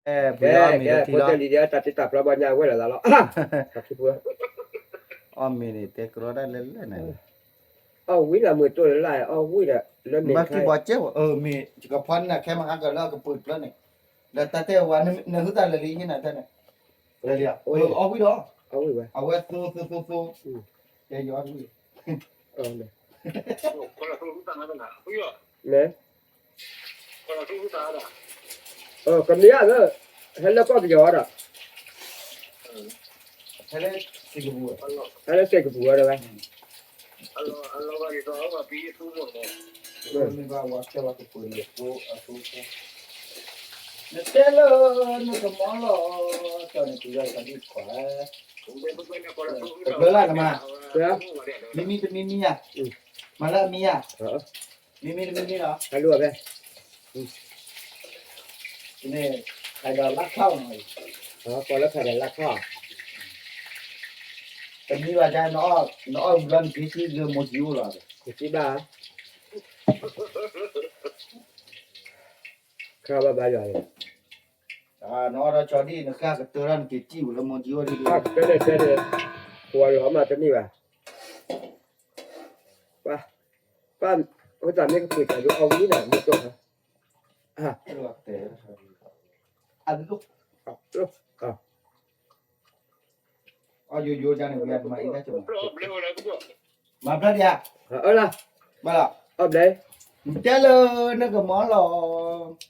ကဲ ကဲ ဖိတလံၤဒ်တၢ်တ့တၢ်ဖျီဘီညါဝဲလီၤသးလီၤ, အီၣ်မ့ၤန့ၣ် တဲကရီတၢ်လၢလၢန့ၣ်, အီၣ်ဝံၤဒီးမုာ်တိၢ်လၢ် အီၣ်ဝံၤဒီး လၢမ့ၢ်ဘၣ်ကံဘီကဲဝဲ မ့ၢ်ကဖီန့ၣ် ခဲမဟါကလၢကပၢၤတဖျၢၣ်န့ၣ်, ဒီးတၢ်တဲဝဲ နဟုသးလၢလံဟ့ၣ်နၤတၢ်န့ၣ်, လၢလံ, အီၣ်ဝံၤဒီး အဝဲသိသိသိသိ, ယအီၣ်ဝံၤ ကမ့ၢ်ဧါ, ဟဲလၢကီၢ်ပယီၤဒီး, ဟဲလၢစ့ၣ်ကပူၤဝဲဒီးဝဲ, နတဲလၢနကမီၤလီၤ, တဘျီလၢနမၤ, မံမံတမံမံဧါ, မၤလၢအမံဧါ, မံမံတမံမံလီၤ, ဟဲလၢဖဲ န့ၣ်, ခးဒီးလၢခီၣ်နီၤ, ကီလၢခးဒီးလၢခီၣ်, တမံဘၣ်ဒၣ်, နအီၣ်ဘျီနက့ၤစံလၢမိၢ်ကံအိၣ်လီၤ, က့ၤစံဘၣ်, ခါဘၣ်ဘၣ်ယွၤန့ၣ်, နအီၣ်ဒီးကၠီဒံၣ် နဃၣ်ကတၢၢ်ဒၣ်နက့ၤစံဝဲလၢမိၢ်ကံအိၣ်ဒံး, ကတၢၢ်န့ၣ်တဲန့ၣ်, ပှၤလီၤမးတန့ၢ်ဘၣ်, ပၢ်, ပၢ်, အဃိသတးမ့ၢ်ကပှ့ၤတၢ်ဒုးအီၣ်ဝံၤန့ၣ် မ့ၢ်ကၠီ, အ, အ, အီၣ်ယိယိဒၣ်န့ၣ် ဝံၤအတမၤအံၤတၢ်ကမၤ, မၤဘျါဒံးဧါ, ဘၣ်လီၤ, အီၣ်ဘျဲ, နတဲလၢနကမီၤလီၤ,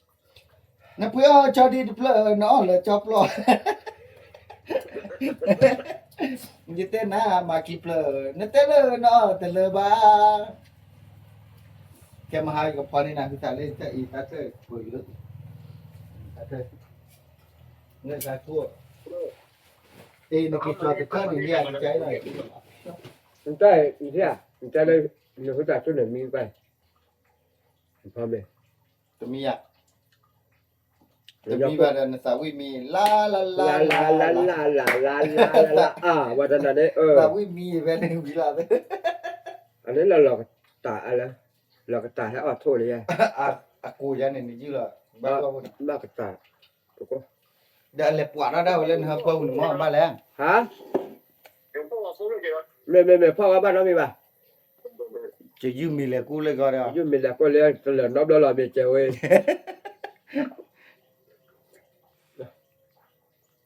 နပှ့ၤအီၣ်ကၠီဒံၣ်တဖျၢၣ် နအီၣ်လၢကၠီပျီ, ယတဲနၤမၤခံဖျၢၣ် နတဲလၢနအီၣ်တလၢဘၣ်, ကဲမဟါယကဖီန့ၢ်နၤ ဟုသးလၢတၢ်အံၤတၢ်တၢၢ်ပှဲၤလၢ, တၢ်တၢၢ်, နတၢ်ကိၢ်, အ့ နက့ၤကၠီတခါန့ၣ် ယကကဲလီၤ, နတၢ်အံၤ နတဲလၢ, နဟုသးဆိန့ၣ်မံဘၣ်, ဖီမ့ၢ်, တမံယၤ, တမံဘၣ်ဒီးနသးဝံၣ်မံ လါလါလါလါလါလါလါလါလါလါ အဝဲတနၤန့ၣ် သးဝံၣ်မံဖဲန့ၣ်ဝံၤလီၤ, အန့ၣ်လီၤလီၤကတၢ်အလၢ, လီၤကတၢ်ဟဲအီၣ်ထိၣ်လံယဲ, အကိးယၤန့ၣ် နယုၢ်လီၤ, ဘၣ်ကတၢ်, ဒီးအလဲၤပှၤထီၣ်ဒၣ်ဝဲလၢနဟၢဖၢပူၤန့ၣ်မ့ၢ်ဘၣ်လဲၣ်, ဟါ, မ့မ့မ့ၢ်ဖီၣ်ဝဲဘၣ်နီတမံၤဘၣ် ယယုၢ်မံၤလဲၤကူလၢဂီၤဒီး ယုၢ်မံၤလဲၤကူလၢတလၢာ်နီတဘျီလီၤ မ့ၢ်ကဲဝဲ,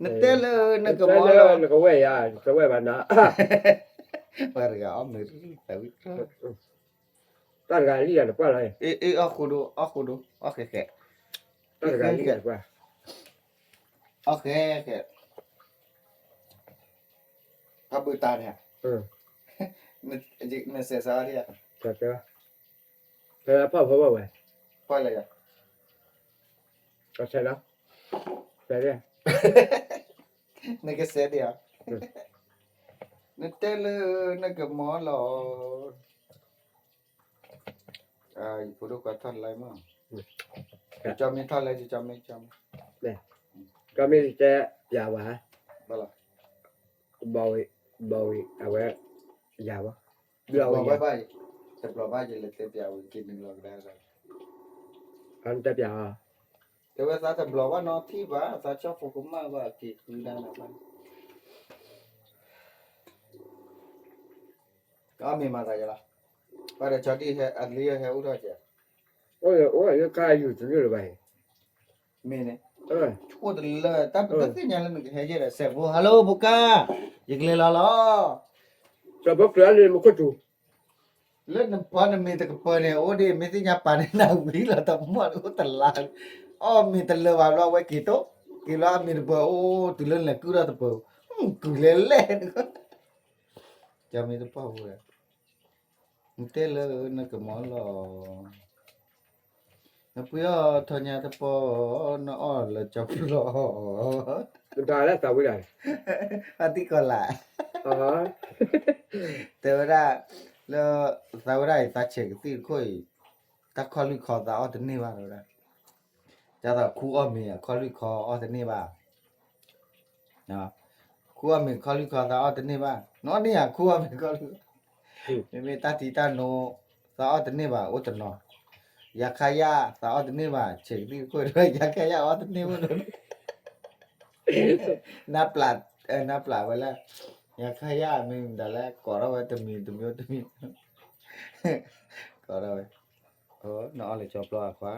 နတဲလၢနကမီၤလီၤ, နကဝဲၢ်ယၤ တဝဲၢ်ဘၣ်နၤ, ပှၤတဂၤအီၣ်မ့ၤ, တၢ်တဂၤလံယၤတပှၢ်လီၤ, အီၣ်ဃိဒိ အီၣ်ဃိဒိ အီၣ်ဃဲဃဲ, တၢ်တဂၤလံယၤတပှၢ်, အီၣ်ဃဲဃဲ ဖးဘုးတၢ်န့ၣ်, နစဲးစးအီၤဒံးဧါ, ဖဲဖးဖီဘၣ်ဝဲ, ဖီလၢယၤ, ကဆဲးလီၤ, ဆဲးဒံး, နကဆဲးဒံးဧါ, နတဲလၢနကမီၤလီၤ, ယဖိဒိၣ်ခွါထီၣ်လၢမး, ကၠီမ့ၢ်ထီၣ်လၢ ကၠီမ့ၢ် ကၠီမ့ၢ်, ကၠီမ့ၢ်တဲပျးဝဲ, ဘၣ်လီၤ, ဘီဝံၤ ဘီဝံၤ အဝဲ ယၤဘၣ်, ဘျီဝဲယၤ, တဘျီဘၣ် ယလဲၤတဲပျးဝဲက့ၤနုာ်လီၤကဒါ, အတဲပျးအီၤ, တဲဝဲသးတဘျီဘၣ်နီၤထံၣ်ဘၣ် သးဆီၣ်ဖိကမၣ်ဘၣ်က့ၤဃုဒၣ်နၤဘၣ်, အီၣ်မ့ၤမၤသးယၤလီၤ, ဘၣ်ဒီးကၠီဒံၣ်အလံဟဲအိၣ်ထီၣ်ကဲ, အိၣ်အိၣ်ယကါယူၤတနုာ်လၢၤဘၣ်အံၤ, မ့ၢ်န့ၣ်, ဆိၣ်တလၢ တၢ်ပတသ့ၣ်ညါလၢနကဟဲယဲဒီး စဲးဖိ hello ဖိကါ, ယကလဲၤလီၤလီၤ, စဲးဖိကျၢၤလံမူခိၣ်တူာ်, လၢနဖီနမ့ၤတကပၤန့ၣ် အိၣ်ဒံး မ့ၢ်သ့ၣ်ညါပာ်န့ၣ်နၤဝံၤလီၤ တမီၢ်အိၣ်တလါ, အီၣ်မ့ၤတလၢာ်ဘၣ်ဘျီ အဝဲက့ၤတိၢ်, က့ၤလီၤအမ့ၤတပၤအိၣ် တုၤလၢနလဲၤကုၢ်ထီၣ်တပၤ, ကုၢ်လဲၤလဲၣ်, ကၠီမ့ၢ်တပီၢ်ဝဲ, နတဲလၢနကမီၤလီၤ, နပှ့ၤအီၣ်ထီၣ်ညါတပီၢ်, နအီၣ်လၢကၠီပျီ, နတၢ်လၢသးဝံၣ်ဒၣ်, အတံၢ်ကီၢ်လာ်, တဲဝဲဒၣ်, လၢ, သးဝဲဒၣ်အံၤ သးဆဲးကသံၣ်တခိၣ်အံၤ, တၢ်ခီၣ်လွံၢ်ခီသးအီၣ်တန့ၢ်ဘၣ်တဲဝဲဒၣ်, ဒ်သိးခူအီၣ်မ့ၤ ခီၣ်လွံၢ်ခီအီၣ်တန့ၢ်ဘၣ် ခူအီၣ်မ့ၤခီၣ်လွံၢ်ခီသးအီၣ်တန့ၢ်ဘၣ်, နီၢ်န့ၢ်ယၤခူအီၣ်မ့ၤခီၣ်လွံၢ်, မ့မ့ၢ်တၢ်ထံတၢ်နိ, သးအီၣ်တန့ၢ်ဘၣ် အိၣ်တနီၤ, ယၤခါယၣ် သးအီၣ်တန့ၢ်ဘၣ် ဆဲးကသံၣ်တခိၣ် ယၤခါယၣ်အီၣ်တန့ၢ်ဘၣ်, နၢ်ပျၢ်, နၢ်ပျၢ်ဝဲလၢ ယခါယမ့ၢ်ဒၣ်လဲၣ် ကိးထီၣ်ဝဲတမံၤတမံၤတမံၤ, ကိးထီၣ်ဝဲ, နအီၣ်လၢကၠီပျီအခွါ,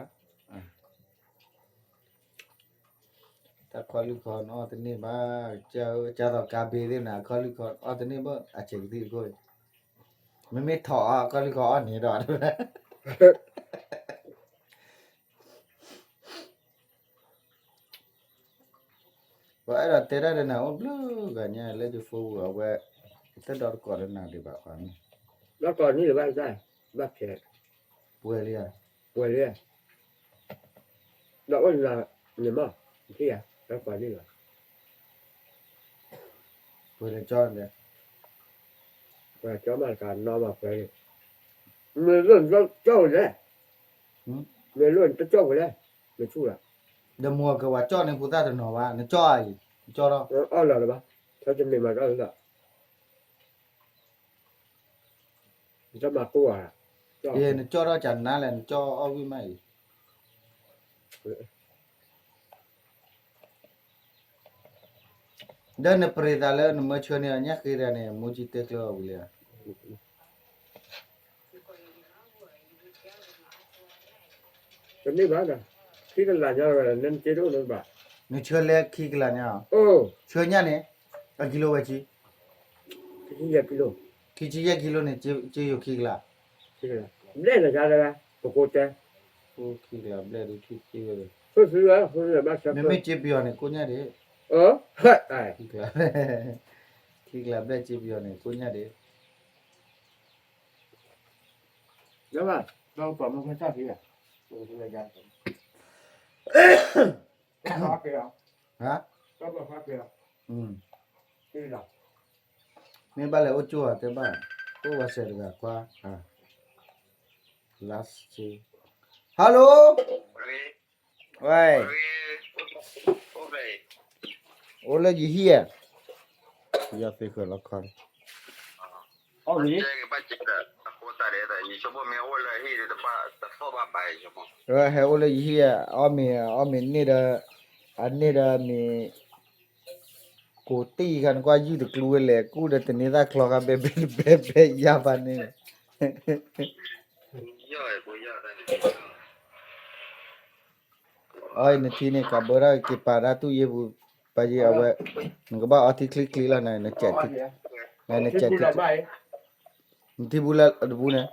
တၢ်ခီၣ်လွံၢ်ခီနအီၣ်တန့ၢ်ဘၣ်, ကသိးကါဘ့သ့ၣ်နၤ ခီၣ်လွံၢ်ခီအီၣ်တန့ၢ်ဘၣ် အဆဲးကသံၣ်တခိၣ်, မ့မ့ၢ်ထီၣ်အီၣ်ခီၣ်လွံၢ်ခီအီၣ်န့ၣ်ဒီး ပှၤအဲၣ်ဒိးတဲတၢ်ဒီးနၤအိၣ်ဘျုးဂၤညါလၢယဖိပူၤအဝဲ, တဒီတကိးဒီးနၤဒံးဘၣ်ခွါမ့ၢ်, ဒီတကိးန့ၣ်လၢၤဘၣ်, ဘၣ်ခဲ, ပှဲၤလံဧါ, ပှဲၤလံဧါ, ဒီးအိၣ်န့ၣ်မး, နထံၣ်ဧါ, ဒီတကိးန့ၣ်လီၤ, ပှဲၤလံကၠီန့ၣ်, ပှဲၤကၠီမးတကးနီၢ်မးပှဲၤလံ, မ့ၢ်လိၣ်နတကၠီဝဲလဲၣ်, မ့ၢ်လိၣ်နတကၠီဝဲလဲၣ်, မ့ၢ်ဆူၣ်လီၤ ဒီးမိၢ်ကဝၤကၠီၣ်န့ၣ် ဖိသၣ်တနီၤဘၣ်, နကၠီၣ်အံၤ, နကၠီၣ်ထီၣ်, အီၣ်လီၤလၢၤဘၣ်, တမ့ၢ်မၤတၢ်လၢ, နတမၤကိၢ်ဧါ, နကၠီၣ်ထီၣ်ကနါလဲၣ်, နကၠီၣ်အီၣ်ဝံၣ်မးအံၤ, ဒီးနပြ့သးလၢနမၢဆှၢန့ၢ်အီၤညၣ်ဃ့တဂၤန့ၣ် မူကံတဲကျၢအီၤဝံၤလံဧါ တန့ၢ်ဘၣ်ဒီး, ခံကလးညါလီၤ, နက့တအိၣ်လၢၤဘၣ်, နဆှၢလၢခံကလးညါ, ဆှၢညၣ်န့ၣ်, အကံလိဝဲဆံ, ခံဆံယဲၢ်ကံလိ, ခံဆံယဲၢ်ကံလိန့ၣ်, က့ယိၤခံကလး, ဘျဲၣ်လၢၤယါလၢ, ပကိးတဲ, ခံကလးဘျဲၣ်ဒုးထံၣ်က့ဝဲ, မ့မ့ၢ်က့ပယီၤန့ၣ် ကိၣ်ညၣ်ဒံး, ခံကလးဘျဲၣ်က့ပယီၤန့ၣ် ကိၣ်ညၣ်ဒံး မ့ၢ်ဘၣ်လဲၣ်အိၣ်ကၠိဧါတဲဘၣ်, အိၣ်ဝဲစဲးတဂၤခွါ, last, hello, ဝဲ, အိၣ်လၢယဟံၣ်ဧါ, ယသ့ဃၢၤလီၤခီန့ၣ်, အီၣ်မ့ၤ, ဟဲအိၣ်လၢယဟံၣ်ဧါ, အီၣ်မ့ၤ, အီၣ်မ့ၤန့ၣ်ဒီး, အန့ၣ်ဒီးမ့ၢ်ကိးတံၢ်ခါန့ၣ် ကွၢ်ယုၢ်တကျူဝဲလဲၣ် ကူၣ်ဒီးတန့ၤသၣ်ချီခါ ဘဲဘဲဘဲဘဲယါဘၣ်န့ၣ်, အီ နထံန့ၣ် ကးဘၢဒၣ်က့ၤပာ်ဒၣ်တူၢ်ယ့ၢ်ပူၤ, ပာ်ယ့ၢ်အဝဲ, နကဘၣ်အီထံချံချံလီၤ နကဲး, နကဲး, နထံဘူးလၢတဘူးန့ၣ်,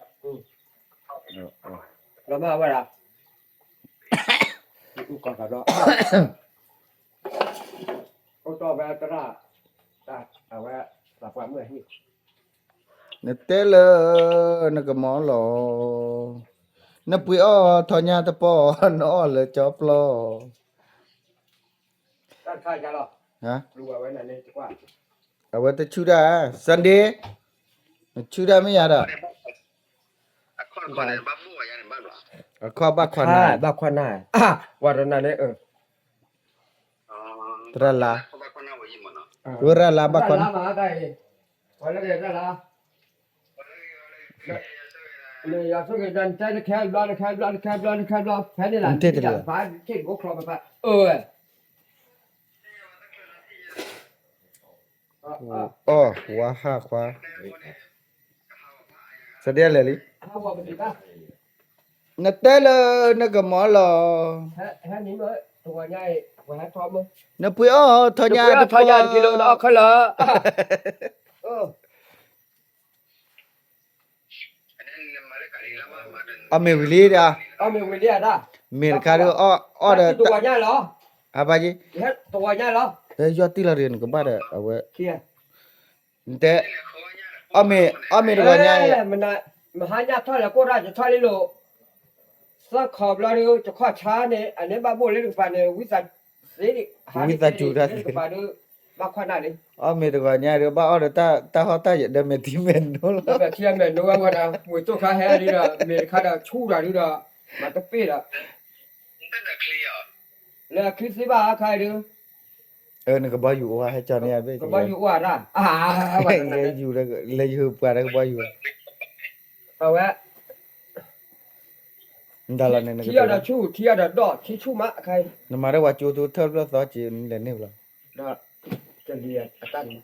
နတဲလၢနကမီၤလီၤ, နပှ့ၤအီၣ်ထီၣ်ညၣ်တပီၢ်, နအီၣ်လၢကၠီပျီ, အဝဲတဆူၣ်တၢ်, Sunday, နဆူၣ်တၢ်မ့ၢ်ယါဒီး, အခီၣ်ဘၣ်ခွါနၢ်, ဘၣ်ခွါနၢ်, ဝဲတနၤန့ၣ်, သရၣ်လါ, ဝဲရၣ်လါဘၣ်ခွါနၢ်, နတဲတလၢၤ, အီၣ်ဝါဟၣ်ခွါ, စဒဲလဲၣ်လံ, နတဲလၢနကမီၤလီၤ, နပှ့ၤအီၣ်ထီၣ်ညၣ်တပီၢ်, အီၣ်မ့ၤဝံၤလံဒီး, မ့ၢ်တခါဒီး, အီၣ်ဒီး, အဘၣ်ယ့ၣ်, ယီၢ်တံၢ်လီၤဒီး နကဘၣ်ဒီး အဝဲ, နတဲ, အီၣ်မ့ၤတဂီၤညါ, မဟါညါထီၣ်လၢကိၢ်တၢ်ယထီၣ်လံလိာ်, သၢခီဘျီဒီး ယခီၣ်ဆါန့ၣ် အန့ၣ်ဘၣ်ဘိၣ်လၢတကပၤန့ၣ် ဝံသးစူၤ, ဝံသးစူၤတၢ်သ့, ဘၣ်ခွါနၢ်လံ, အီၣ်မ့ၤတဂီၤညါဒီး ဘၣ်အီၣ်ဒီးတၢ်ဟီၣ်တၢ်ယၢၤဒီးမဲာ်ထံမဲာ်နိလီၤ, မဲာ်ထံမဲာ်နိဝဲဝဲဒၣ် ဝံၤတိၢ်ခါဟဲဒ်ဒီး မ့ၢ်တခါဒီးဆူၣ်တၢ်ဒ်ဒီး, မၤတပ့ၢ်ဒီး လၢအချံသ့ဘၣ်အခါအံၤဒီး, နကဘီယူၤအိၣ်ဟဲကၠီန့ၣ်, ကဘီယူၤအိၣ်ဒၣ်, လဲၤယူၤလၢယဟၢပှၤတၢ်ကဘီယူၤ, အဝဲ, ထံအီၤဒီးဆူၣ် ထံအီၤဒီးဒီး ထံဆူၣ်မးအခါအံၤ, နမၤတၢ်ဝဲကၠိတိထၢၣ်ဖျၢၣ်သီက့ၤ နလဲၤန့ၢ်ဘၣ်လီၤ, ကလံၤအတၢ်န့ၣ်, ပှၤသးဒီ,